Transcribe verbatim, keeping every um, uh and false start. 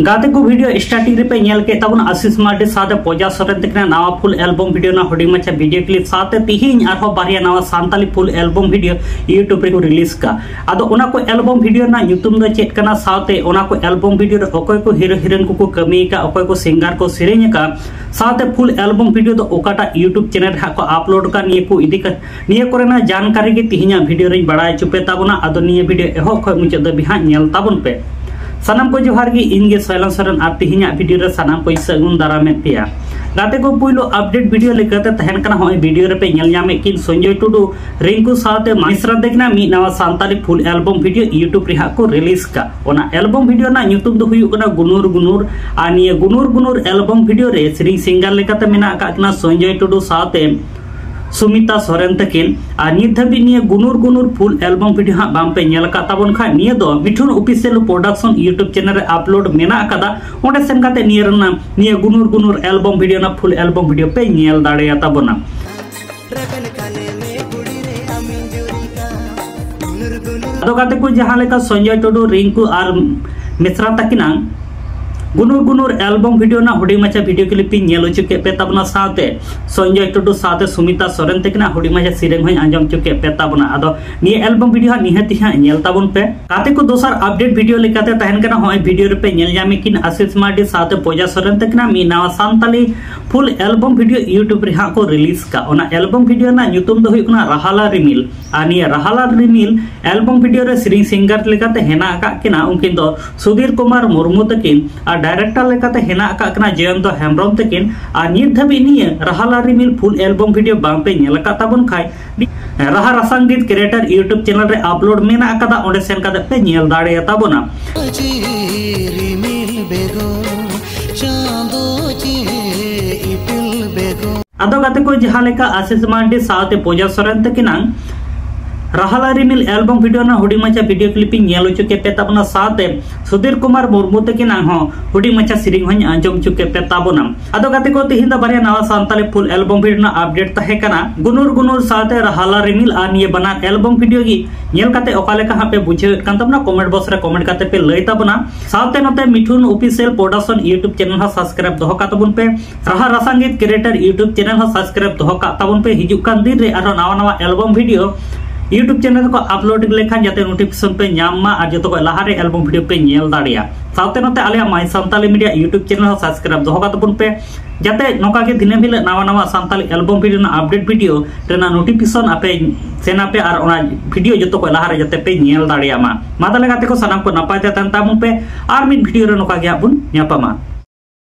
ᱜᱟᱛᱮ ᱠᱚ, video starting ᱨᱮᱯᱮ ᱧᱮᱞ ᱠᱮᱫ ᱛᱟᱵᱚᱱᱟ ᱟᱥᱤᱥ ᱢᱟᱨᱰᱤ ᱥᱟᱶᱛᱮ ᱯᱚᱡᱟ ᱥᱚᱨᱮᱱ ᱛᱟᱹᱠᱤᱱᱟᱜ ᱱᱟᱣᱟ full album video ᱨᱮᱱᱟᱜ ᱦᱩᱰᱤᱧ ᱢᱟᱪᱷᱟ video clip ᱥᱟᱶᱛᱮ ᱛᱤᱦᱤᱧ ᱟᱨᱦᱚᱸ ᱵᱟᱨᱭᱟ ᱱᱟᱣᱟ Santali full album video YouTube ᱨᱮᱠᱚ release ᱠᱟᱜᱼᱟ᱾ ᱟᱫᱚ ᱚᱱᱟ ᱠᱚ album video ᱨᱮᱱᱟᱜ ᱧᱩᱛᱩᱢ ᱫᱚ ᱪᱮᱫ ᱠᱟᱱᱟ, ᱥᱟᱶᱛᱮ ᱚᱱᱟ ᱠᱚ album video ᱨᱮ ᱚᱠᱚᱭ ᱠᱚ hero heroine ᱠᱚᱠᱚ ᱠᱟᱹᱢᱤ ᱟᱠᱟᱫ, ᱚᱠᱚᱭ ᱠᱚ singer ᱠᱚ ᱥᱮᱨᱮᱧ ᱟᱠᱟᱫ, ᱥᱟᱶᱛᱮ full album video ᱫᱚ ᱚᱠᱟᱴᱟᱜ YouTube channel ᱨᱮ ᱦᱟᱸᱜ ᱠᱚ upload ᱠᱟᱜ, ᱱᱤᱭᱟᱹ ᱠᱚ ᱤᱫᱤ ᱠᱟᱛᱮ ᱱᱤᱭᱟᱹ ᱠᱚᱨᱮᱱᱟᱜ ᱡᱟᱱᱠᱟᱨᱤ ᱜᱮ ᱛᱤᱦᱤᱧᱟᱜ video ᱨᱮᱧ ᱵᱟᱲᱟᱭ ᱦᱚᱪᱚ ᱯᱮ ᱛᱟᱵᱚᱱᱟ᱾ ᱟᱫᱚ ᱱᱤᱭᱟᱹ video ᱮᱦᱚᱵ ᱠᱷᱚᱱ ᱢᱩᱪᱟᱹᱫ ᱫᱷᱟᱹᱵᱤᱡ ᱦᱟᱸᱜ ᱧᱮᱞ ᱛᱟᱵᱚᱱ ᱯᱮ᱾ ᱥᱟᱱᱟᱢ ᱠᱚ ᱡᱚᱦᱟᱨ ᱜᱮ, ᱤᱧ ᱜᱮ ᱥᱚᱭᱞᱚᱱ ᱥᱚᱨᱮᱱ ᱟᱨ ᱛᱤᱦᱤᱧᱟᱜ video ᱨᱮ ᱥᱟᱱᱟᱢ ᱠᱚᱧ ᱥᱟᱹᱜᱩᱱ ᱫᱟᱨᱟᱢᱮᱫ ᱯᱮᱭᱟ᱾ ᱜᱟᱛᱮ ᱠᱚ, ᱯᱩᱭᱞᱩ update video ᱞᱮᱠᱟᱛᱮ ᱛᱟᱦᱮᱱ ᱠᱟᱱᱟ, ᱦᱚᱸᱜᱼᱚᱭ video ᱨᱮᱯᱮ ᱧᱮᱞ ᱧᱟᱢᱮᱫ ᱠᱤᱱ ᱥᱚᱧᱡᱚᱭ ᱴᱩᱰᱩ, ᱨᱤᱝᱠᱩ ᱥᱟᱶᱛᱮ ᱢᱤᱥᱨᱟ ᱛᱟᱹᱠᱤᱱᱟᱜ ᱢᱤᱫ ᱱᱟᱣᱟ Santali full album video YouTube ᱨᱮ ᱦᱟᱸᱜ ᱠᱚ release ᱠᱟᱜ᱾ ᱚᱱᱟ album video ᱨᱮᱱᱟᱜ ᱧᱩᱛᱩᱢ ᱫᱚ ᱦᱩᱭᱩᱜ ᱠᱟᱱᱟ ᱜᱩᱱᱩᱨ ᱜᱩᱱᱩᱨ᱾ ᱟᱨ ᱱᱤᱭᱟᱹ ᱜᱩᱱᱩᱨ ᱜᱩᱱᱩᱨ album video ᱨᱮ ᱥᱮᱨᱮᱧ singer ᱞᱮᱠᱟᱛᱮ ᱢᱮᱱᱟᱜ ᱟᱠᱟᱫ ᱠᱤᱱᱟ ᱥᱚᱧᱡᱚᱭ ᱴᱩᱰᱩ ᱥᱟᱶᱛᱮ ᱥᱩᱢᱤᱛᱟ ᱥᱚᱨᱮᱱ ᱛᱟᱹᱠᱤᱱ᱾ ᱟᱨ ᱱᱤᱛ ᱫᱷᱟᱹᱵᱤᱡ ᱱᱤᱭᱟᱹ ᱜᱩᱱᱩᱨ ᱜᱩᱱᱩᱨ full album video ᱦᱟᱸᱜ ᱵᱟᱝ ᱯᱮ ᱧᱮᱞ ᱟᱠᱟᱫ ᱛᱟᱵᱚᱱ ᱠᱷᱟᱱ, ᱱᱤᱭᱟᱹ ᱫᱚ Mithun Official Production YouTube channel ᱨᱮ upload ᱢᱮᱱᱟᱜ ᱟᱠᱟᱫᱟ᱾ ᱚᱸᱰᱮ ᱥᱮᱱ ᱠᱟᱛᱮ ᱱᱤᱭᱟᱹ ᱨᱮᱱᱟᱜ, ᱱᱤᱭᱟᱹ ᱜᱩᱱᱩᱨ ᱜᱩᱱᱩᱨ album video ᱨᱮᱱᱟᱜ full album video ᱯᱮ ᱧᱮᱞ ᱫᱟᱲᱮᱭᱟ ᱛᱟᱵᱚᱱᱟ᱾ ᱟᱫᱚ ᱜᱟᱛᱮ ᱠᱚ, ᱡᱟᱦᱟᱸ ᱞᱮᱠᱟ ᱥᱚᱧᱡᱚᱭ ᱴᱩᱰᱩ, ᱨᱤᱝᱠᱩ ᱟᱨ ᱢᱤᱥᱨᱟ ᱛᱟᱹᱠᱤᱱᱟᱜ ᱜᱩᱱᱩᱨ ᱜᱩᱱᱩᱨ album video ᱨᱮᱱᱟᱜ ᱦᱩᱰᱤᱧ ᱢᱟᱪᱷᱟ video clip ᱤᱧ ᱧᱮᱞ ᱦᱚᱪᱚ ᱠᱮᱫ ᱯᱮ ᱛᱟᱵᱚᱱᱟ, ᱥᱟᱶᱛᱮ ᱥᱚᱧᱡᱚᱭ ᱴᱩᱰᱩ ᱥᱟᱶᱛᱮ ᱥᱩᱢᱤᱛᱟ ᱥᱚᱨᱮᱱ ᱛᱟᱹᱠᱤᱱᱟᱜ ᱦᱩᱰᱤᱧ ᱢᱟᱪᱷᱟ ᱥᱮᱨᱮᱧ ᱦᱚᱸᱧ ᱟᱸᱡᱚᱢ ᱦᱚᱪᱚ ᱠᱮᱫ ᱯᱮ ᱛᱟᱵᱚᱱᱟ᱾ ᱟᱫᱚ ᱱᱤᱭᱟᱹ album video ᱦᱟᱸᱜ ᱱᱤᱦᱟᱹᱛ ᱦᱟᱸᱜ ᱧᱮᱞ ᱛᱟᱵᱚᱱ ᱯᱮ᱾ ᱜᱟᱛᱮ ᱠᱚ, ᱫᱚᱥᱟᱨ update video ᱞᱮᱠᱟᱛᱮ ᱛᱟᱦᱮᱱ ᱠᱟᱱᱟ, ᱦᱚᱸᱜᱼᱚᱭ video ᱨᱮᱯᱮ ᱧᱮᱞ ᱧᱟᱢᱮᱫ ᱠᱤᱱ ᱟᱥᱤᱥ ᱢᱟᱨᱰᱤ ᱥᱟᱶᱛᱮ ᱯᱚᱡᱟ ᱥᱚᱨᱮᱱ ᱛᱟᱹᱠᱤᱱᱟᱜ ᱢᱤᱫ ᱱᱟᱣᱟ Santali full album video YouTube ᱨᱮ ᱦᱟᱸᱜ ᱠᱚ release ᱠᱟᱜ᱾ ᱚᱱᱟ album video ᱨᱮᱱᱟᱜ ᱧᱩᱛᱩᱢ ᱫᱚ ᱦᱩᱭᱩᱜ ᱠᱟᱱᱟ ᱨᱟᱦᱟᱞᱟ ᱨᱤᱢᱤᱞ᱾ ᱟᱨ ᱱᱤᱭᱟᱹ ᱨᱟᱦᱟᱞᱟ ᱨᱤᱢᱤᱞ album video ᱨᱮ ᱥᱮᱨᱮᱧ singer ᱞᱮᱠᱟᱛᱮ ᱦᱮᱱᱟᱜ ᱟᱠᱟᱫ ᱠᱤᱱᱟ ᱩᱱᱠᱤᱱ ᱫᱚ ᱥᱩᱫᱷᱤᱨ ᱠᱩᱢᱟᱨ ᱢᱩᱨᱢᱩ ᱛᱟᱹᱠᱤᱱ, ᱟᱨ director ᱞᱮᱠᱟᱛᱮ ᱦᱮᱱᱟᱜ ᱟᱠᱟᱫ ᱠᱤᱱᱟ ᱡᱚᱭᱚᱱᱛᱚ ᱦᱮᱢᱵᱨᱚᱢ ᱛᱟᱹᱠᱤᱱ᱾ ᱟᱨ ᱱᱤᱛ ᱫᱷᱟᱹᱵᱤᱡ ᱱᱤᱭᱟᱹ ᱨᱟᱦᱟᱞᱟ ᱨᱤᱢᱤᱞ full album video ᱵᱟᱝ ᱯᱮ ᱧᱮᱞ ᱟᱠᱟᱫ ᱛᱟᱵᱚᱱ ᱠᱷᱟᱡ, ᱨᱟᱦᱟ ᱨᱟᱥᱟᱝᱜᱤᱛ creator YouTube channel ᱨᱮ upload ᱢᱮᱱᱟᱜ ᱟᱠᱟᱫᱟ, ᱚᱸᱰᱮ ᱥᱮᱱ ᱠᱟᱛᱮ ᱯᱮ ᱧᱮᱞ ᱫᱟᱲᱮᱭᱟ ᱛᱟᱵᱚᱱᱟ᱾ ᱨᱤᱢᱤᱞ ᱵᱮᱜᱚᱨ, ᱪᱟᱸᱫᱚ ᱪᱮ ᱤᱯᱤᱞ ᱵᱮᱜᱚᱨ᱾ ᱟᱫᱚ ᱜᱟᱛᱮ ᱠᱚ, ᱡᱟᱦᱟᱸ ᱞᱮᱠᱟ ᱟᱥᱤᱥ ᱢᱟᱨᱰᱤ ᱥᱟᱶᱛᱮ ᱯᱚᱡᱟ ᱥᱚᱨᱮᱱ ᱛᱟᱹᱠᱤᱱᱟᱜ ᱨᱟᱦᱟᱞᱟ ᱨᱤᱢᱤᱞ ᱮᱞᱵᱚᱢ ᱵᱷᱤᱰᱤᱭᱳ ᱨᱮᱱᱟᱜ ᱦᱩᱰᱤᱧ ᱢᱟᱪᱷᱟ ᱵᱷᱤᱰᱤᱭᱳ ᱠᱞᱤᱯ ᱤᱧ ᱧᱮᱞ ᱦᱚᱪᱚ ᱠᱮᱫ ᱯᱮ ᱛᱟᱵᱚᱱᱟ, ᱥᱟᱶᱛᱮ ᱥᱩᱫᱷᱤᱨ ᱠᱩᱢᱟᱨ ᱢᱩᱨᱢᱩ ᱛᱟᱹᱠᱤᱱᱟᱜ ᱦᱚᱸ ᱦᱩᱰᱤᱧ ᱢᱟᱪᱷᱟ ᱥᱮᱨᱮᱧ ᱦᱚᱸᱧ ᱟᱸᱡᱚᱢ ᱦᱚᱪᱚ ᱠᱮᱫ ᱯᱮ ᱛᱟᱵᱚᱱᱟ᱾ ᱟᱫᱚ ᱜᱟᱛᱮ ᱠᱚ, ᱛᱤᱦᱤᱧ ᱫᱚ ᱵᱟᱨᱭᱟ ᱱᱟᱣᱟ ᱥᱟᱱᱛᱟᱲᱤ ᱯᱷᱩᱞ ᱮᱞᱵᱚᱢ ᱵᱷᱤᱰᱤᱭᱳ ᱨᱮᱱᱟᱜ ᱟᱯᱰᱮᱴ ᱛᱟᱦᱮᱸ ᱠᱟᱱᱟ, ᱜᱩᱱᱩᱨ ᱜᱩᱱᱩᱨ ᱥᱟᱶᱛᱮ ᱨᱟᱦᱟᱞᱟ ᱨᱤᱢᱤᱞ᱾ ᱟᱨ ᱱᱤᱭᱟᱹ ᱵᱟᱱᱟᱨ ᱮᱞᱵᱚᱢ ᱵᱷᱤᱰᱤᱭᱳ ᱜᱮ ᱧᱮᱞ ᱠᱟᱛᱮ ᱚᱠᱟ ᱞᱮᱠᱟ ᱦᱟᱸᱜ ᱯᱮ ᱵᱩᱡᱷᱟᱹᱣᱮᱫ ᱠᱟᱱ ᱛᱟᱵᱚᱱᱟ, ᱠᱚᱢᱮᱱᱴ ᱵᱚᱠᱥ ᱨᱮ ᱠᱚᱢᱮᱱᱴ ᱠᱟᱛᱮ ᱯᱮ ᱞᱟᱹᱭ ᱛᱟᱵᱚᱱᱟ᱾ ᱥᱟᱶᱛᱮ ᱱᱚᱛᱮ Mithun official production YouTube channel ᱦᱚᱸ ᱥᱟᱵᱥᱠᱨᱟᱭᱤᱵ ᱫᱚᱦᱚ ᱠᱟᱜ ᱛᱟᱵᱚᱱ ᱯᱮ᱾ ᱨᱟᱦᱟ ᱨᱟᱥᱟᱝᱜᱤᱛ ᱠᱨᱤᱭᱮᱴᱟᱨ ᱭᱩᱴᱩᱵ ᱪᱮᱱᱮᱞ ᱦᱚᱸ ᱥᱟᱵᱥᱠᱨᱟᱭᱤᱵ ᱫᱚᱦᱚ ᱠᱟᱜ ᱛᱟᱵᱚᱱ ᱯᱮ᱾ ᱦᱤᱡᱩᱜ ᱠᱟᱱ ᱫᱤᱱ ᱨᱮ ᱟᱨᱦᱚᱸ ᱱᱟᱣᱟ ᱱᱟᱣᱟ ᱮᱞᱵᱚᱢ ᱵᱷᱤᱰᱤᱭᱳ ᱭᱩᱴᱩᱵ ᱪᱮᱱᱮᱞ ᱨᱮᱠᱚ ᱟᱯᱞᱳᱰ ᱞᱮᱠᱷᱟᱱ ᱡᱟᱛᱮ ᱱᱳᱴᱤᱯᱷᱤᱠᱮᱥᱚᱱ ᱯᱮ ᱧᱟᱢ ᱢᱟ ᱟᱨ ᱡᱚᱛᱚ ᱠᱷᱚᱱ ᱞᱟᱦᱟᱨᱮ ᱮᱞᱵᱚᱢ ᱵᱷᱤᱰᱤᱭᱳ ᱯᱮ ᱧᱮᱞ ᱫᱟᱲᱮᱭᱟᱜᱼᱟ᱾ ᱥᱟᱶᱛᱮ ᱱᱚᱛᱮ ᱟᱞᱮᱭᱟᱜ ᱢᱟᱭ ᱥᱟᱱᱛᱟᱞᱤ ᱢᱤᱰᱤᱭᱟ ᱭᱩᱴᱩᱵ ᱪᱮᱱᱮᱞ ᱦᱚᱸ ᱥᱟᱵᱥᱠᱨᱟᱭᱤᱵ ᱫᱚᱦᱚ ᱠᱟᱜ ᱛᱟᱵᱚᱱ ᱯᱮ, ᱡᱟᱛᱮ ᱱᱚᱝᱠᱟ ᱜᱮ ᱫᱤᱱᱟᱹᱢ ᱦᱤᱞᱳᱜ ᱱᱟᱣᱟ ᱱᱟᱣᱟ ᱥᱟᱱᱛᱟᱞᱤ ᱮᱞᱵᱚᱢ ᱵᱷᱤᱰᱤᱭᱳ ᱨᱮᱱᱟᱜ ᱟᱯᱰᱮᱴ ᱵᱷᱤᱰᱤᱭᱳ ᱨᱮᱱᱟᱜ ᱱᱳᱴᱤᱯᱷᱤᱠᱮᱥᱚᱱ ᱟᱯᱮ ᱥᱮᱱ ᱟᱯᱮ ᱟᱨ ᱚᱱᱟ ᱵᱷᱤᱰᱤᱭᱳ ᱡᱚᱛᱚ ᱠᱷᱚᱱ ᱞᱟᱦᱟᱨᱮ ᱡᱟᱛᱮ ᱯᱮ ᱧᱮᱞ ᱫᱟᱲᱮᱭᱟᱜ ᱢᱟ᱾ ᱢᱟ ᱛᱟᱦᱞᱮ ᱜᱟᱛᱮ ᱠᱚ, ᱥᱟᱱᱟᱢ ᱠᱚ ᱱᱟᱯᱟᱭ ᱛᱮ ᱛᱟᱦᱮᱱ ᱛᱟᱵᱚᱱ ᱯᱮ᱾ ᱟᱨ ᱢᱤᱫ ᱵᱷᱤᱰᱤᱭᱳ ᱨᱮ ᱱᱚᱝᱠᱟ ᱜᱮ ᱦᱟᱸᱜ ᱵᱚᱱ ᱧᱟᱯᱟᱢᱟ᱾